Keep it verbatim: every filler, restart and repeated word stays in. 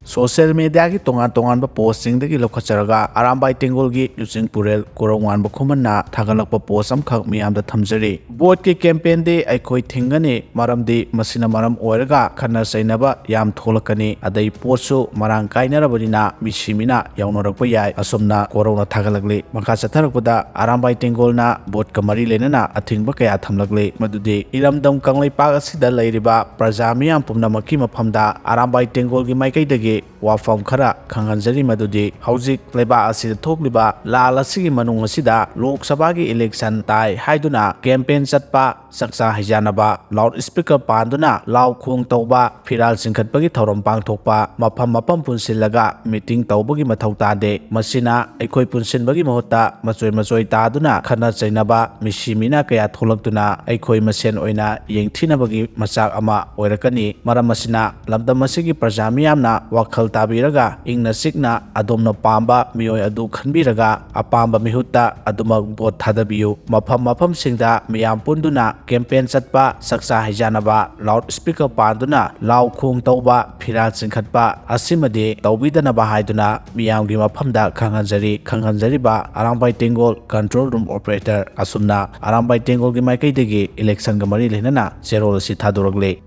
Social ꯃꯦꯗꯤꯌꯥꯒꯤ ꯇꯣꯉꯥꯟ ꯇꯣꯉꯥꯟꯕ ꯄꯣꯁꯁꯤꯡꯗꯒꯤ ꯂꯧꯈꯠꯆꯔꯒ ꯑꯔꯥꯝꯕꯥꯏ ꯇꯦꯡꯒꯣꯜꯒꯤ ꯂꯨꯆꯤꯡ ꯄꯨꯔꯦꯜ ꯀꯣꯔꯧꯉꯥꯟꯕ ꯈꯨꯃꯟꯅ ꯊꯥꯒꯠꯂꯛꯄ ꯄꯣꯁ ꯑꯃꯈꯛ ꯃꯤꯌꯥꯝꯗ ꯊꯝꯖꯔꯤ꯫ ꯚꯣꯠꯀꯤ ꯀꯦꯝꯄꯦꯟꯗꯤ ꯑꯩꯈꯣꯏ ꯊꯤꯡꯒꯅꯤ, ꯃꯔꯝꯗꯤ ꯃꯁꯤꯅ ꯃꯔꯝ ꯑꯣꯏꯔꯒ ꯈꯠꯅ ꯆꯩꯅꯕ ꯌꯥꯝ ꯊꯣꯛꯂꯛꯀꯅꯤ, ꯑꯗꯩ ꯄꯣꯠꯁꯨ ꯃꯔꯥꯡ ꯀꯥꯏꯅꯔꯕꯅꯤꯅ ꯃꯤꯁꯤ ꯃꯤꯅ ꯌꯥꯎꯅꯔꯛꯄ ꯌꯥꯏ, ꯑꯁꯨꯝꯅ ꯀꯣꯔꯧꯅ ꯊꯥꯒꯠꯂꯛꯂꯤ꯫ ꯃꯈꯥ ꯆꯠꯊꯔꯛꯄꯗ ꯑꯔꯥꯝꯕꯥꯏ ꯇꯦꯡꯒꯣꯜꯅ ꯚꯣꯠꯀ ꯃꯔꯤ ꯂꯩꯅꯅ ꯑꯊꯤꯡꯕ ꯀꯌꯥ ꯊꯝꯂꯛꯂꯤ, ꯃꯗꯨꯗꯤ ꯏꯔꯝꯗꯝ ꯀꯪꯂꯩꯄꯥꯛ ꯑꯁꯤꯗ ꯂꯩꯔꯤꯕ ꯄ꯭ꯔꯖꯥ ꯃꯤꯌꯥꯝ ꯄꯨꯝꯅꯃꯛꯀꯤ ꯃꯐꯝꯗ ꯑꯔꯥꯝꯕꯥꯏ ꯇꯦꯡꯒꯣꯜꯒꯤ ꯃꯥꯏꯀꯩꯗꯒꯤ ꯋꯥꯐꯝ ꯈꯔ ꯈꯪꯍꯟꯖꯔꯤ, ꯃꯗꯨꯗꯤ ꯍꯧꯖꯤꯛ ꯂꯩꯕꯥꯛ ꯑꯁꯤꯗ ꯊꯣꯛꯂꯤꯕ ꯂꯥꯜ ꯑꯁꯤꯒꯤ ꯃꯅꯨꯡ ꯑꯁꯤꯗ ꯂꯣꯛ ꯁꯚꯥꯒꯤ ꯏꯂꯦꯛꯁꯟ ꯇꯥꯏ ꯍꯥꯏꯗꯨꯅ ꯀꯦꯝꯄꯦꯟ ꯆꯠꯄ, ꯆꯥꯛꯆꯥ ꯍꯩꯖꯥꯟꯅꯕ, ꯂꯥꯎꯗ ꯁ꯭ꯄꯤꯀꯔ ꯄꯥꯟꯗꯨꯅ ꯂꯥꯎ ꯈꯣꯡ ꯇꯧꯕ, ꯐꯤꯔꯥꯜ ꯆꯤꯡꯈꯠꯄꯒꯤ ꯊꯧꯔꯝ ꯄꯥꯡꯊꯣꯛꯄ, ꯃꯐꯝ ꯃꯐꯝ ꯄꯨꯟꯁꯤꯜꯂꯒ ꯃꯤꯇꯤꯡ ꯇꯧꯕꯒꯤ ꯃꯊꯧ ꯇꯥꯗꯦ꯫ ꯃꯁꯤꯅ ꯑꯩꯈꯣꯏ ꯄꯨꯟꯁꯤꯟꯕꯒꯤ ꯃꯍꯨꯠꯇ ꯃꯆꯣꯏ ꯃꯆꯣꯏ ꯇꯥꯗꯨꯅ ꯈꯠꯅ ꯆꯩꯅꯕ, ꯃꯤꯁꯤ ꯃꯤꯅ ꯀꯌꯥ ꯊꯣꯛꯂꯛꯇꯨꯅ ꯑꯩꯈꯣꯏ ꯃꯁꯦꯟ ꯑꯣꯏꯅ ꯌꯦꯡꯊꯤꯅꯕꯒꯤ ꯃꯆꯥꯛ ꯑꯃ ꯑꯣꯏꯔꯛꯀꯅꯤ꯫ ꯃꯔꯝ ꯑꯁꯤꯅ ꯂꯝꯗꯝ ꯑꯁꯤꯒꯤ ꯄ꯭ꯔꯖꯥ ꯃꯤꯌꯥꯝꯅ ꯋꯥꯈꯜ ꯇꯥꯕꯤꯔꯒ ꯏꯪꯅ ꯆꯤꯛꯅ ꯑꯗꯣꯝꯅ ꯄꯥꯝꯕ ꯃꯤꯑꯣꯏ ꯑꯗꯨ ꯈꯟꯕꯤꯔꯒ ꯑꯄꯥꯝꯕ ꯃꯤꯍꯨꯠꯇ ꯑꯗꯨꯃꯛ ꯚꯣꯠ ꯊꯥꯗꯕꯤꯌꯨ꯫ ꯃꯐꯝ ꯃꯐꯝꯁꯤꯡꯗ ꯃꯤꯌꯥꯝ ꯄꯨꯟꯗꯨꯅ ꯀꯦꯝꯄꯦꯟ ꯆꯠꯄ, ꯆꯥꯛꯆꯥ ꯍꯩꯖꯥꯟꯅꯕ, ꯂꯥꯎꯗ ꯁ꯭ꯄꯤꯀꯔ ꯄꯥꯟꯗꯨꯅ ꯂꯥꯎ ꯈꯣꯡ ꯇꯧꯕ, ꯐꯤꯔꯥꯜ ꯆꯤꯡꯈꯠꯄ ꯑꯁꯤꯃꯗꯤ ꯇꯧꯕꯤꯗꯅꯕ ꯍꯥꯏꯗꯨꯅ ꯃꯤꯌꯥꯝꯒꯤ ꯃꯐꯝꯗ ꯈꯪꯍꯟꯖꯔꯤ꯫ ꯈꯪꯍꯟꯖꯔꯤꯕ ꯑꯔꯥꯝꯕꯥꯏ ꯇꯦꯡꯒꯣꯜ ꯀꯟꯇ꯭ꯔꯣꯜ ꯔꯨꯝ ꯑꯣꯄꯔꯦꯇꯔ꯫ ꯑꯁꯨꯝꯅ ꯑꯔꯥꯝꯕꯥꯏ ꯇꯦꯡꯒꯣꯜꯒꯤ ꯃꯥꯏꯀꯩꯗꯒꯤ ꯏꯂꯦꯛꯁꯟꯒ ꯃꯔꯤ ꯂꯩꯅꯅ ꯆꯦꯔꯣꯜ ꯑꯁꯤ ꯊꯥꯗꯣꯔꯛꯂꯤ꯫